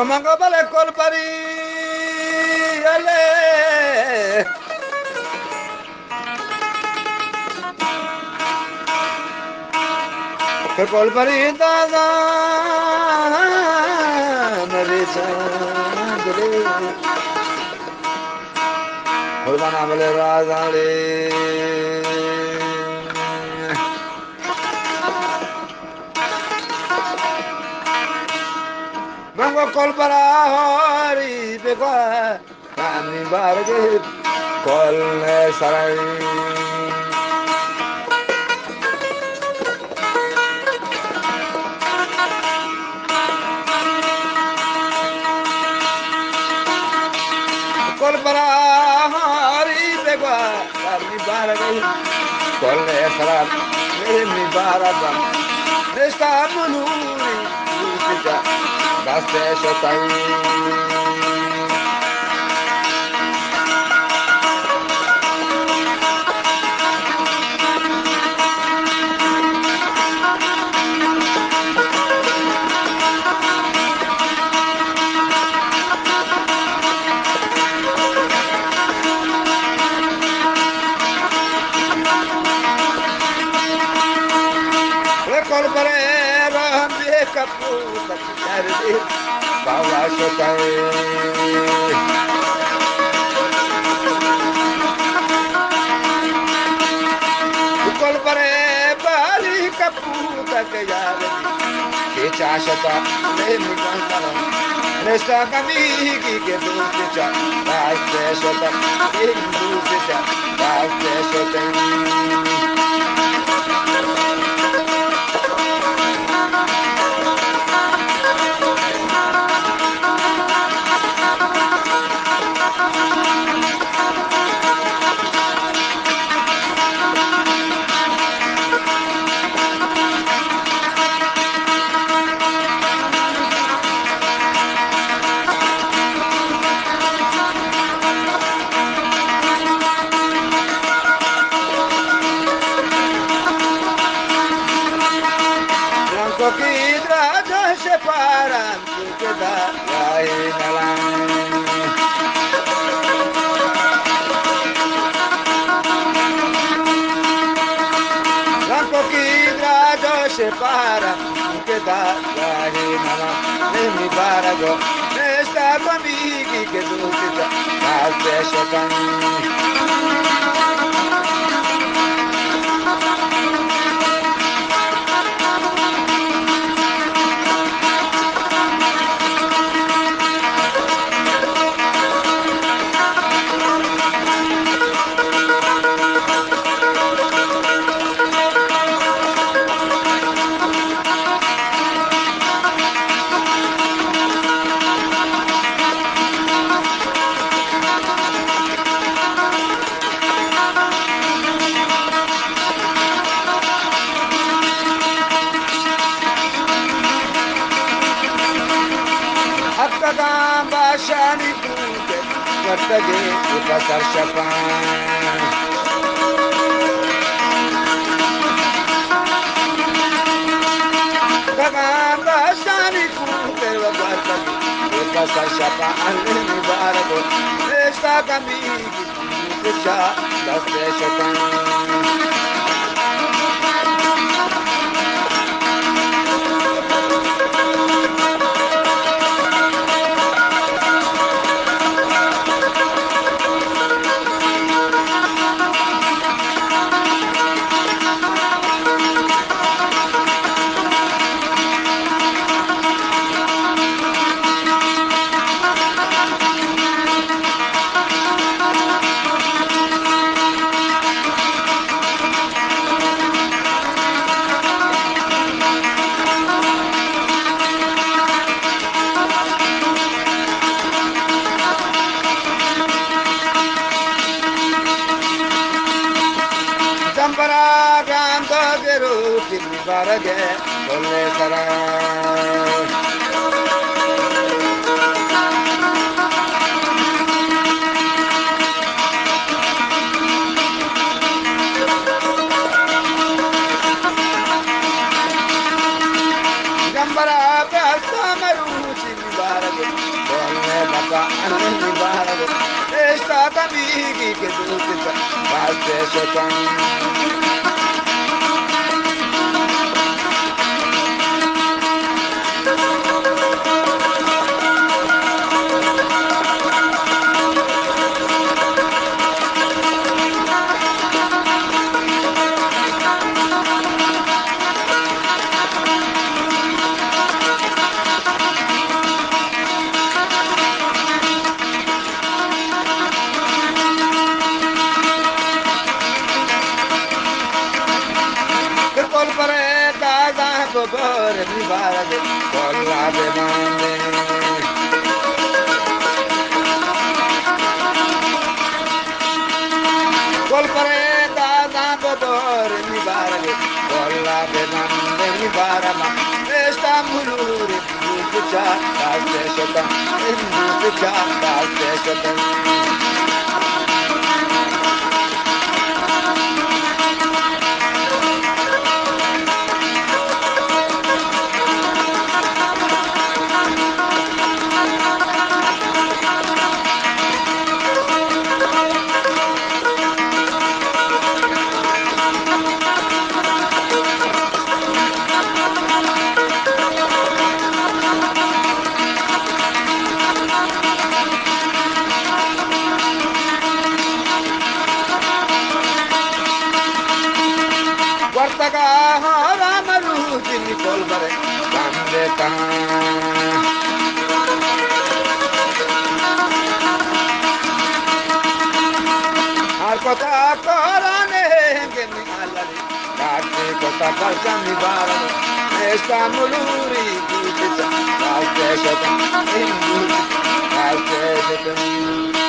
منگو بلے کل پری الے۔ کہ کل پری دادا مری چاندلے۔ قربان عمل رازاڑے۔ منگو کل برا ہاری بگوا، کانی بارگے کل سرائی۔ کل برا ہاری بگوا، کانی بارگے کل سرا، نمی بارگا، نشتا منوری، دوست جا، دست شتائی۔ کل برے رحم بے کپوت۔ باوا شتائے۔ کل برے بالی کپوت کہ یار، کہ چا شتا نمی گندر۔ نشتا کمی کی کہ دوست چا، راست شتا، ایک دوست چا۔ رنگو کی دراجش پاران تو کدا راہی نلان۔ رنگو کی دراجش پاران تو کدا راہی نلان۔ نمی بارگو نشتا کمیگی کہ دوست جا راست شتن۔ حق دان باشانی بوت۔ گٹگے پسر شپاں۔ بگان داشتانی کوتر و گٹگے پسر شپاں۔ اللہ مبارک و رشتہ کمی کی چا دست شپاں۔ جمبرا گاندو گرو کلی بارگے کلے سرا۔ جمبرا پاستا مروچی بارگے اشتاق میگی که دوست چه دست شدن. کل پر دادا ببر میبارد کلا ببندے. کل پر دادا ببر میبارد کلا ببندے میبارم. اشتا ملور بوت چا دست شتم، بوت چا دست شتم. ورتگا آرام روزی نکل برے بندے تاں. ہر کتا کارانے گنی آلری کاٹی کتا پرچمی بارو. ایسا ملوری دوچ چا دست شتم، این دوچ دست شتم.